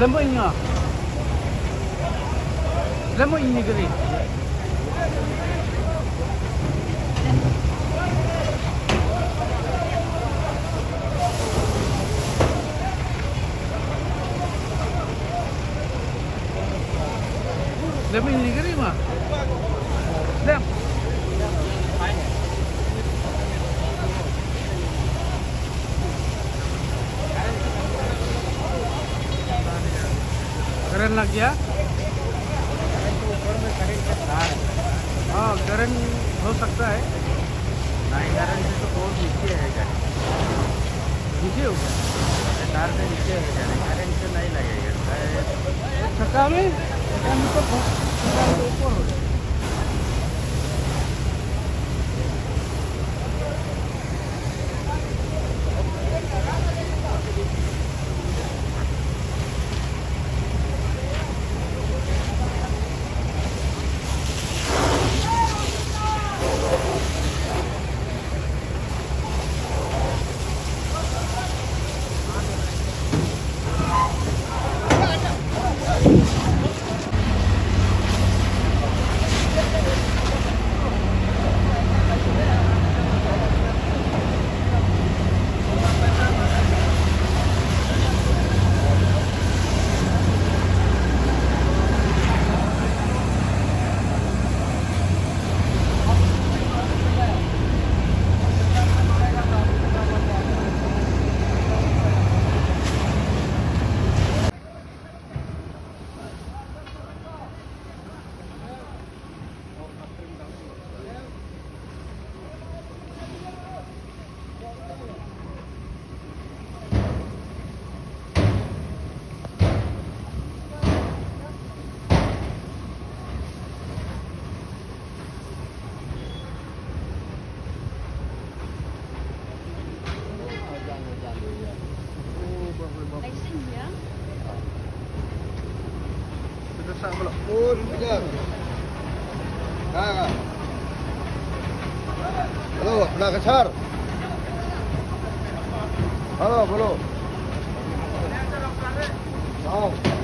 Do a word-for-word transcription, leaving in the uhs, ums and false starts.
Lemo inya. Lemo ini geri. Lem ini geri ma. Lem. Current लग गया? हाँ, करंट हो सकता है। नहीं, करंट से तो बहुत नीचे है गाड़ी। नीचे हो गया? तार से नीचे है गाड़ी, करंट से नहीं लगेगा। थका में? थका में तो बहुत, थका में तो ऊपर हो जाएगा। हेलो, अपना कछार। हेलो, बोलो। आओ।